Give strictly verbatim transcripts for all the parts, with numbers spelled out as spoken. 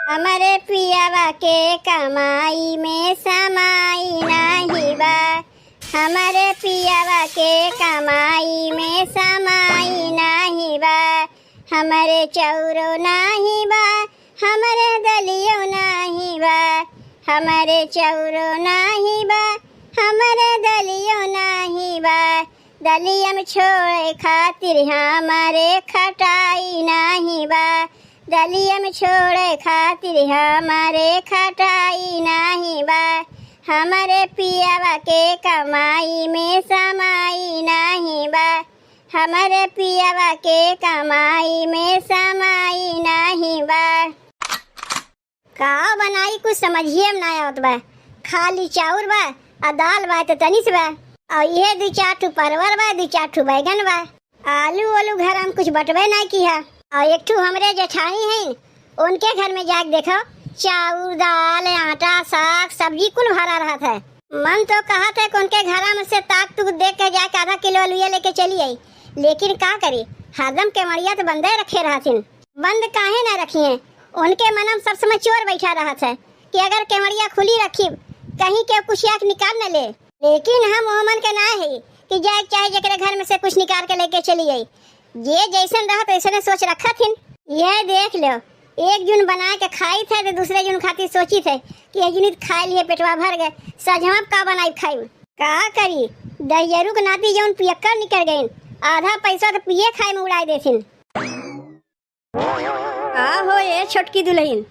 हमरे पियवा के कमाई में समाई नाही बा, हमरे पियवा के कमाई में समाई नाही बा, हमरे चौरो नाही बा, हमरे दलियो नाही बा, हमरे चौरो नाही बा, हमरे दलियो नाही बा, दलियम छोड़े खातिर हमरे खटाई नाही बा, दलियम छोड़े खातिर हमरे खटाई नाही बा, हमरे पियवा के कमाई में समाई नाही बा, हमरे पियवा के कमाई में समाई नाही बा। का बनाई, कुछ समझिए में ना आवत बा। खाली चाउर बा, आ दाल बा त तनिस बा, और इहे दू चार ठो परवर बा, दू चार ठो बैगन बा। आलू ओलू घर हम कुछ बटबे ना किहा। और एक ठो हमरे जेठानी हैं, उनके घर में जाके देखो, चाउर, दाल, आटा, साग, सब्जी कुल भरा रहत है। मन तो कहत है कि उनके घरा में से ताक तुक देख के जाके आधा किलो अलुइया लेके चली आई, लेकिन का करी, हरदम केवड़िया तो बंदे रखे रहथिन। बंद काहे ना रखिए? उनके मनम सब समय चोर बैठा रहत है कि अगर केवड़िया खुली रखी, कहीं के कुछ आँख निकाल न ले। लेकिन हम ओमन के ना है कि जाए चाहे जेकरे घर में से कुछ निकाल के लेके चली आई। जे जैसन रहत वैसने सोच रखत हिन। यह देख लो, एक जुन बना के खाई थे तो दूसरे जुन खातिर सोची थे कि यह जुनित खाए लिए पेटवा भर गए, सझवा का बनाई खाई। का करी, दहियरू के नाती जौन पियक्कर निकल गइन, आधा पैसा तो पिए खाए में उड़ाए देथिन। का हो ए छोटकी दुलहिन,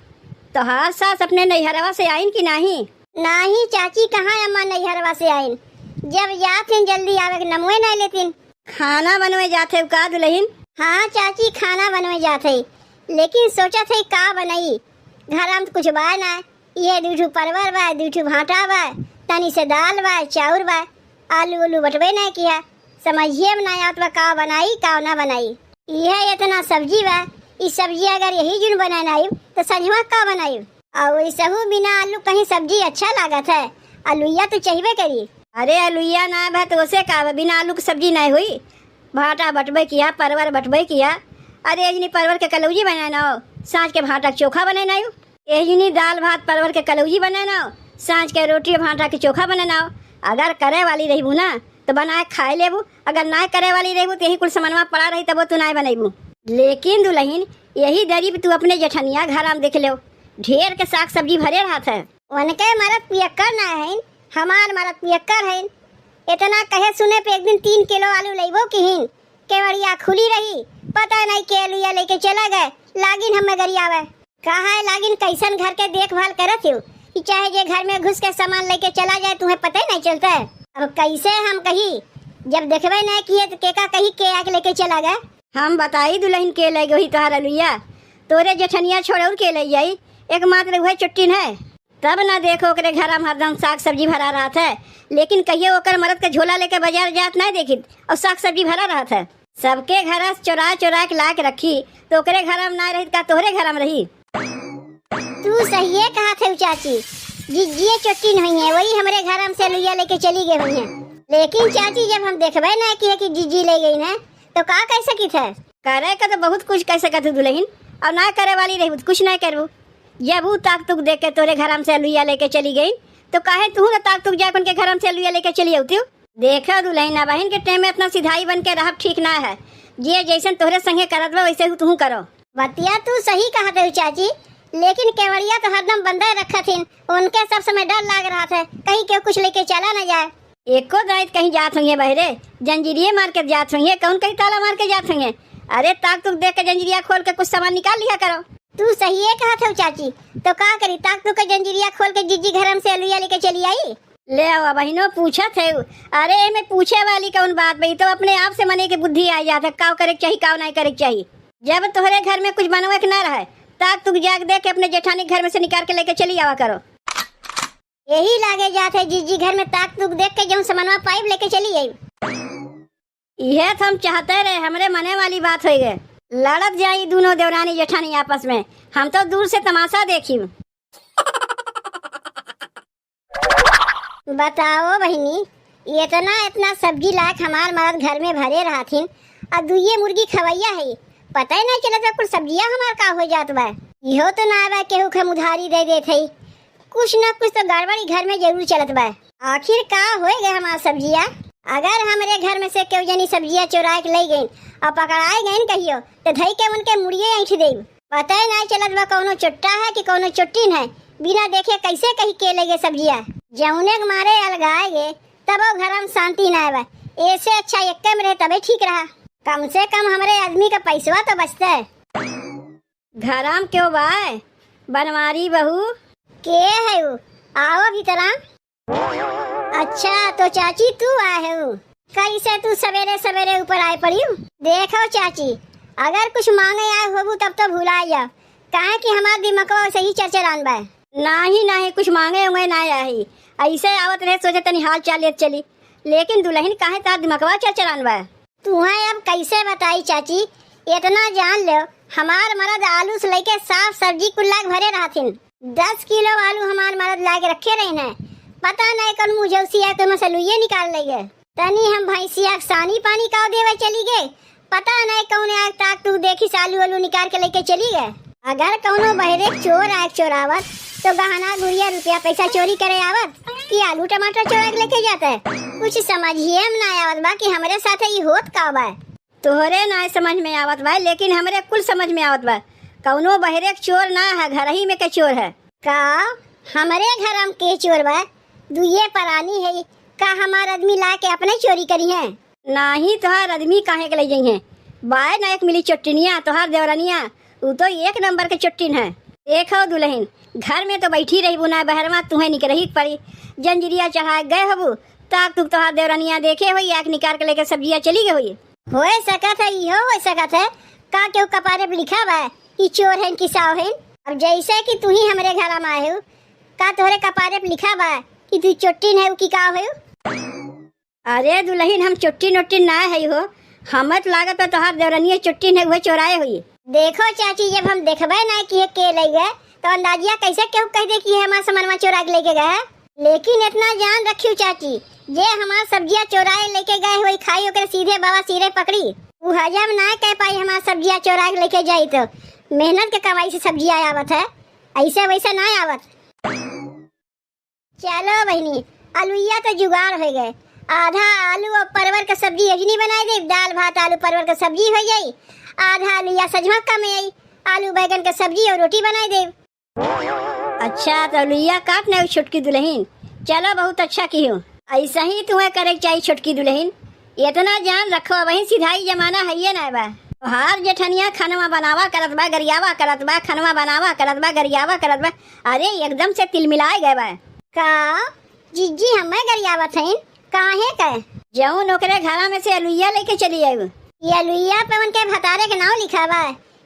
तोहार सास अपने नैहरवा से आइन कि नाही? नाही चाची, कहाँ अम्मा नैहरवा से आइन, जब जात हिन जल्दी आवे के नमवे नाय लेतिन। खाना बनवे जात है का दुलहिन? हाँ चाची, खाना बनवे जात है, लेकिन सोचत है का बनई, घरा में तो कुछ बा ना, इहे दू ठो परवर बा, दू ठो भाँटा बा, तनी से दाल बा, चाउर बा, आलू उलू बटबे नाय किहा, समझिए में नाय आवत बा का बनाई का ना बनाई। इहे इतना सब्जी बा, ई सब्जी अगर यही जुन बनाए नाई तो संझवा का बनाई? और वैसहू बिना आलू कहीं सब्जी अच्छा लागत है, अलुइया तो चाहिए करी। अरे अलुइया ना बा तो ओसे का बा, बिना आलू के सब्जी नाय हुई। भाँटा बटबे किहा, परवर बटबे किहा। अरे एजनी परवर के कलौजी बनाए ना हो, साँझ के भाँटा के चोखा बनाए ना हो। एजनी दाल भात परवर के कलौजी बनाए ना हो, साँझ के रोटी भाँटा के चोखा बनाए ना हो। अगर करे वाली रहिबू ना तो बनाए खाए लेबू, अगर नाय करे वाली रहिबू तो यही कुल समनवा पड़ा रही तबो तू नाय बनैबू। लेकिन दुलहिन, यही दरी पे तू अपने जेठनिया घरा में देख लेव, ढेर के साग सब्जी भरे रहत है। उनके मरद पियक्कर ना हइन, हमार मरद पियक्कर हइन। इतना कहे सुने पे एक दिन तीन किलो आलू लइबो किहिन, केवड़िया खुली रही, पता नहीं के अलुइया लेके चला गए, लागिन हमें गरियावे। कहा है लागिन कैसन घर के देखभाल करत हो कि चाहे जे घर में घुस के सामान लेके चला जाए तुम्हें पता ही नहीं चलता है। अब कैसे हम कही, जब देखबे नहीं किए तो केका कही के आके लेके चला गए। हम बताई दुलहिन के ले गई तोहार अलुइया, तोरे जेठनिया छोड़ और के ले जाई, एकमात्र उहे चुट्टिन है। तब ना देखो ओकरे घरा में हरदम साग सब्जी भरा रहत है, लेकिन कहियो ओकर मरद के झोला लेके बाजार जात ना देखित और साग सब्जी भरा रहत है। सबके घरा से चोरा चोरा के ला के रखी, तो ओकरे घरा में ना रही, का तोहरे घरा में रही? तू सहिए कहत है चाची, जिज्जिए चुट्टिन हुई है, वही हमरे घरा में से अलुइया लेके चली गई हुई है। लेकिन चाची, जब हम देखबे ना किए कि जिज्जी ले गई ना, तो का कह सकित है? करे का तो बहुत कुछ कह सकत हूँ दुलहिन, और ना करे वाली रही तो कुछ ना करबू। जब ऊ ताक तुक देख के तोरे घरम से अलुइया लेके चली गई, तो काहे तू ना ताक तुक जाके उनके घरम से अलुइया लेके चली अउतिउ? देखो दुलहिन, अबहिन के टाइम में इतना सिधाई बन के रहब ठीक ना है। जे जैसन तोहरे संगे करत बा, वैसे ही तुहू करो। बतिया तू सही कहत है चाची, लेकिन केवड़िया तो हरदम बंदे रखत हिन, उनके सब समय डर लाग रहत है, कहीं केहू कुछ लेके चला न जाए। एको दाई त कहीं जात होइहें बहरे, जंजीरिये मार के जात होइहें, कौन कहीं ताला मार के जात होइहें? अरे ताक तुक देख के जंजीरिया खोल के कुछ सामान निकाल लिया करो। तू सहिए कहत हउ चाची, तो का करी, ताक तुक के जंजीरिया खोल के जिज्जी घरम से अलुइया लेके चली आई। ले आवा बहिनो, पूछत है। अरे एमे पूछे वाली कौन बात बा, ई तो अपने आप से मने के बुद्धि आ जात है, काव करे के चाही, काव नाहीं करे के चाही। जब तोहरे घर में कुछ बनवे के ना रहे, ताक तुक जाग देख के अपने जेठानी के घर में से निकाल के लेके चली आवा करो। यही लागे जात है जिज्जी घर में ताक तुक देख के जौन समनवा पाइब लेके चली आई। इहे तो हम चाहते रहे, हमरे मने वाली बात होइ गए। लड़त जाई दुनो देवरानी जेठानी आपस में, हम तो दूर से तमाशा देखी। बताओ बहिनी, इतना इतना सब्जी लायक हमार मरद घर में भरे रहथिन, और दुइये मुर्गी खवैया है, पता ही नहीं चलत बा कुल सब्जिया हमार का हो जात बा। इहो तो ना बा केहू के हम उधारी दे देत हई। कुछ ना कुछ तो गड़बड़ी घर में जरूर चलत बा। आखिर का होए गए हमार सब्जिया? अगर हमरे घर में से केहू जनी सब्जिया चोराए के ले गइन और पकड़ाए गइन कहियो, तो धई के उनके मुड़िए ऐंठ देब। पता ही नहीं चलत बा कौनो चोट्टा है कि कौनो चोट्टिन है। बिना देखे कैसे कही के ले गए सब्जिया? जौने के मारे अलगाए गए, तब वो घर में शांति ना बा। ऐसे अच्छा एक में रहे तबे ठीक रहा। कम से कम हमरे आदमी का पैसवा तो बचता है। घराम क्यों बाय? बनवारी बहू। के है उ? आओ भीतरा। अच्छा, तो चाची तू आए है उ? कैसे तू सवेरे सवेरे ऊपर आए पड़ी? देखो चाची, अगर कुछ मांगे आए होबू तब तो भुला जाओ, काहे कि हमार दिमकवा सही चरचरान बा। नाही, नाही, कुछ मांगे उंगे ना आए ही। ऐसे आवत रहे, सोचे तनी हाल चाल लेत चली, लेकिन दुल्हन काहे तार दिमकवा चरचरान बा? तुहें अब कैसे बताई चाची, इतना जान लो, हमार मरद आलू से लेके साग सब्जी कुल्ला के भरे रहथिन। दस किलो आलू हमार मरद लाके रखे रहिन है। पता नहीं कौन मुझौसी है तो मसलुए निकाल ले गए। तनी हम भैंसिया के सानी पानी का देवे चली गए। पता नहीं कौन आग ताक तू देखी आलू आलू निकाल के लेके चली गए। अगर कौनो बहरे चोर आए चोरावत तो गहना गुड़िया रुपया पैसा चोरी करे आवत कि आलू टमाटर चोरा के लेके जाते? कुछ समझिए में ना आवत बा कि हमरे साथ ई होत का बा। तोहरे ना समझ में आवत बा, लेकिन हमरे कुल समझ में आवत बा। कौनो बहरे के चोर ना है, घर ही में के चोर है। का हमरे घर में के चोर बा? दुइये परानी है, का हमार आदमी ला के अपने चोरी करी है? नाही, तोहार आदमी काहे के ले जइहें? बाय ना एक मिली चोट्टिनिया, तोहार देवरनिया, उ तो एक नंबर के चोट्टिन है। देखो दुल्हन, घर में तो बैठी रहिबू ना, बहरवा तुहें निकरही के पड़ी। जंजीरिया चढ़ाए गए होबू, ताक तुक तोहार देवरनिया देखे होई, आँख निकार के लेके सब्जिया चली गई होई। होए सकत है, इहो होए सकत है। का केहू कपारे पे लिखा बा कि चोर हैं कि साव हैं? अब जैसे कि तू ही हमरे घर में आए हो, का तोहरे कपारे पे लिखा बा कि तू चोट्टिन है कि का हो? अरे दुल्हन, हम चोट्टिन ओट्टिन ना है हो, हमत लागत बा तोहार देवरनिया चोट्टिन है, उहे चोराए होई। देखो चाची, जब हम देखबे ना कि ये के ले गए, तो अंदाजिया कैसे केहू कह दे कि ये हमार सामानवा चोरा के लेके गए है? लेकिन इतना जान रखियो चाची, जे हमार सब्जिया चोराए लेके गए होई खाई, ओकरे सीधे बाबा सिरे पकड़ी। उ हजम ना कह पाई हमार सब्जिया चोरा के लेके जाई, तो मेहनत के कमाई से सब्जिया आवत है, ऐसे वैसे ना आवत। चलो बहिनी, अलुइया तो जुगाड़ हो गए। आधा आलू और परवर का सब्जी यजनी बनाई देब, दाल भात आलू परवर का सब्जी हो जाई। आधा अलुइया सजमा का में आई, आलू बैगन का सब्जी और रोटी बनाई देब। अच्छा, तो अलुइया काट ना छोटकी दुल्हन। चलो, बहुत अच्छा की हो। ऐसा ही तुम्हें करे के चाहिए छोटकी दुल्हन। इतना जान रखो, वही सिधाई जमाना है ये ना बा। तोहार जेठनिया खनवा बनावा करत बा, गरियावा करत बा, खनवा बनावा करत बा, गरियावा करत बा। अरे एकदम से तिलमिलाए गए बा। का जिज्जी हमें गरियावत हईन? काहे के? जौन ओकरे घरा में से अलुइया लेके चली आयु। ये अलुइया पे उनके भतारे के नाव लिखा बा।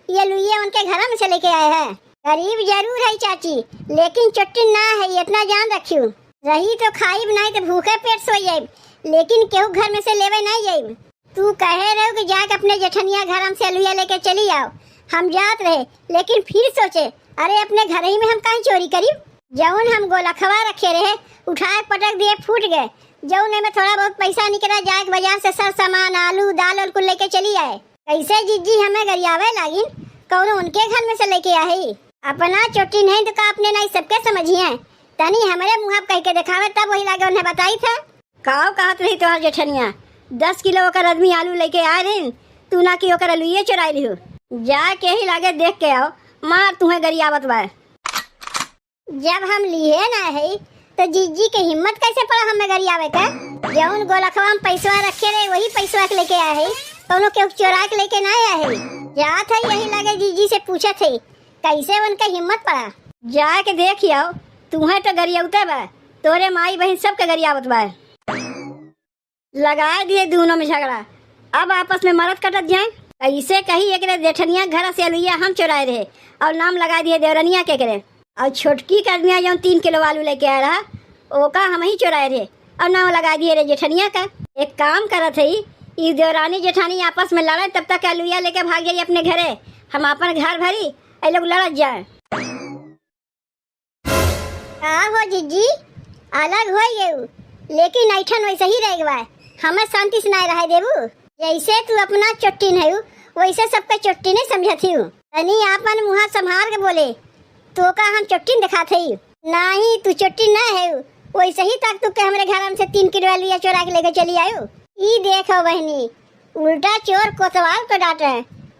ये अलुइया उनके घरा में से लेके आए है। गरीब जरूर है चाची, लेकिन चोट्टिन ना है, इतना जान रखियो। रही तो खाइब, नहीं तो भूखे पेट सोई जाइब, लेकिन केहू घर में से लेवे नहीं जाइब। तू कहे रहो कि जाके अपने जेठनिया घर में से अलुइया लेके चली आओ। हम जात रहे, लेकिन फिर सोचे, अरे अपने घर ही में हम काहे चोरी करी? जौन हम गोलखवा रखे रहे, उठाए पटक दिए, फूट गए। जौन एमे थोड़ा बहुत पैसा निकला, जाके बाजार से सर सामान, आलू, दाल, उल कुल लेके चली आए। कैसे जिज्जी हमें गरियावे लागिन, कौनो उनके घर में से लेके आए? अपना चोट्टिन है तो का अपने नाई सबके समझिए? तनी हमरे मुँह पे कह के देखावे, तब वही लागे उन्हें बताई था। काव कहत रही तोहर जेठनिया, दस किलो ओकर आदमी आलू लेके आए रहिन, तू ना कि ओकर अलुइये चुराई लिहू। जा के ही लागे देख के आओ, मार तुहें गरियावत बा। जब हम लिहे ना है तो जिज्जी के हिम्मत कैसे पड़ा हमें गरियावे का? जौन गोलखवा में पैसवा रखे रहे वही पैसवा के लेके आए है, कौनो केहू चोरा के लेके ना आए है। जात है यही लागे जिज्जी से पूछत है कैसे उनके हिम्मत पड़ा। जाके देख आओ, तुहें तो गरियौते बा, तोरे माई बहिन सबके गरियावत बा। लगाए दिए दोनों में झगड़ा, अब आपस में मरत कटत जाए। कैसे कही एकरे जेठनिया घर से अलुइया हम चुराए रहे और नाम लगा दिए देवरनिया के करे। और छोटकी के आदमिया जौन तीन किलो आलू लेके आए रहा, ओका हम ही चुराए रहे और नाम लगा दिए रे जेठनिया का। एक काम करत है, ई देवरानी जेठानी आपस में लड़े, तब तक अलुइया लेके भाग जाई अपने घरे, हम अपन घर भरी, ए लोग लड़त जाए। का हो जिज्जी, अलग हो गयू, लेकिन ऐठन वैसे ही रह गवा। हमें शांति से नाय रहे देबू। जैसे तू अपना चोट्टिन है, वैसे सबके चोट्टिने समझत हूँ। तनी आपन मुँह संभार के बोले, तोका हम चोट्टिन देखात हई। नाही, तू चोट्टिन ना है, वैसे ही ताक तुक के हमरे घर में से तीन किलो अलुइया चोरा के लेके चली आयो। ई देखो बहिनी, उल्टा चोर कोतवाल को डांटे।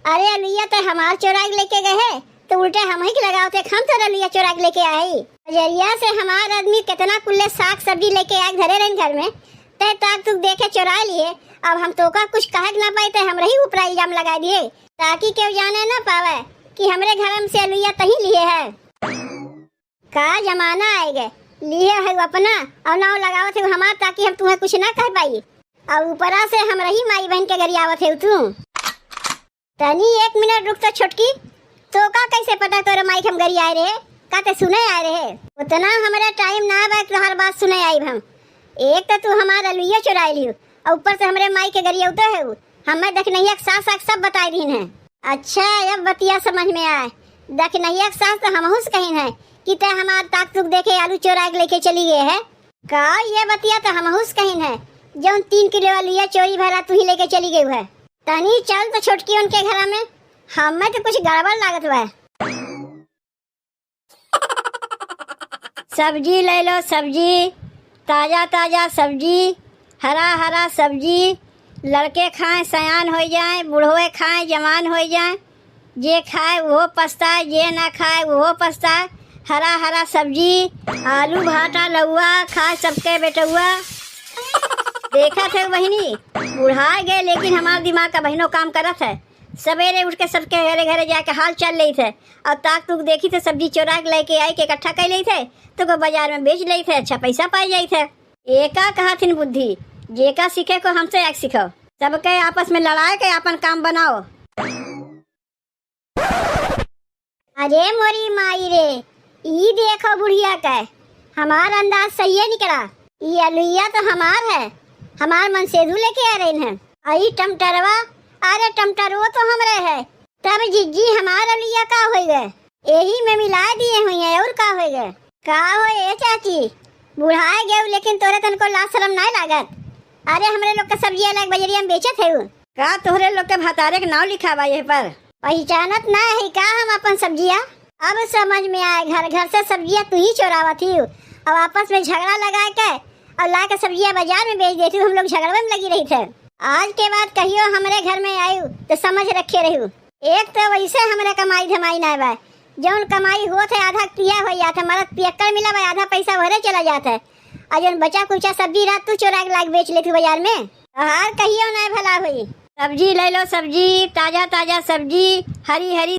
अरे अलुइया तो हमार चोरा के लेके गए है, तो उल्टे हम ही के लगावत है, हम तो अलुइया चोरा के लेके आए। बजरिया से हमार आदमी कितना कुल्ले साग सब्जी लेके आए धरे रहन घर में, तय ताक तुक देखे चोरा लिए। अब हम तोका कुछ कहे के ना पाई, तय हमरा ही ऊपर इल्जाम लगा दिए, ताकि केहू जाने ना पावे कि हमरे घर में से अलुइया तही लिए है। का जमाना आए गए, लिए है अपना और नाव लगावत है हमार, ताकि हम तुम्हें कुछ ना कह पाई। और ऊपरा से हमरा ही माई बहन के गरियावत है तू। तनी एक मिनट रुक तो छोटकी, तोका कैसे पता तोरे माई के हम गरियाए रहे? का ते सुने आए रहे? उतना हमरे टाइम ना बा कि तोहार बात सुने आइब हम। एक तो तू हमार अलुइया चुराए लियो और ऊपर से हमरे माई के गरियावते है। हमें दखनैया के सास आग सब बताए दीन है। अच्छा, अब बतिया समझ में आए। दखनैया के सास तो हमहू से कहिन है कि ते हमार ताक तुक देखे आलू चोरा के लेके चली गए है। का ये बतिया तो हमहू से कहिन है, जौन तीन किलो अलुइया चोरी भरा तू ही लेके चली गई है। तनी चल तो छोटकी उनके घर में, हमें तो कुछ गड़बड़ लागत बा। सब्जी ले लो, सब्जी, ताजा ताजा सब्जी, हरा हरा सब्जी, लड़के खाएं सयान होइ जाएं, बुढ़वे खाएं जवान होइ जाएं, जे खाए उहो पछताए, जे ना खाए उहो पछताए। हरा हरा सब्जी, आलू भाटा लउआ, खाए सबके बेटउआ। देखत है बहिनी, बुढ़ाए गए लेकिन हमार दिमाग का बहिनो काम करत है। सवेरे उठ के सबके घरे घरे जाके हाल चाल लेत है और ताक तुक देखी थे, सब्जी चोरा के लेके आई के इकट्ठा कर लेत है, तो को बाजार में बेच लेत है, अच्छा पैसा पाई जाइत है। एका कहथिन बुद्धि, जेका सीखे को हमसे आके सीखो, सबके आपस में लड़ाए के आपन काम बनाओ। अरे मोरी माई रे, ई देखो बुढ़िया के, हमार अंदाज सही है निकला। ई अलुइया तो हमार है, हमार मनसेधु लेके आ रहे हैं। आई टमटरवा, अरे टमटरवो तो हमरे है। तब जिज्जी हमार अलुइया का होई गए, यही में मिला दिए हुई है और का होई गए। का हो ए चाची, बुढ़ाए गए लेकिन तोरे तनको लाज शरम नाय लागत? अरे हमरे लोग के सब्जी अलग बजरिया में बेचत है। का तोहरे लोग के भतारे के नाव लिखा बा यह पर? पहचानत ना है का हम अपन सब्जिया? अब समझ में आए, घर घर से सब्जिया तू ही चोरावत ही और आपस में झगड़ा लगा के और ला के सब्जिया बाजार में बेच देती। हम लोग झगड़वे में लगी रही थे। आज के बाद कहियो हमरे घर में आयु तो समझ रखे रहू। एक तो वैसे हमरे कमाई धमाई ना बा, जौन कमाई होत है आधा पिया हो जात है, मरद पियक्कड़ मिला बा, आधा पैसा वहरे चला जात है। आ जौन बचा कुचा सब्जी रहत तू चोरा के लाग बेच लेत बाजार में, तोहार कहियो ना भला होई। सब्जी ले लो सब्जी, ताजा ताजा सब्जी, हरी हरी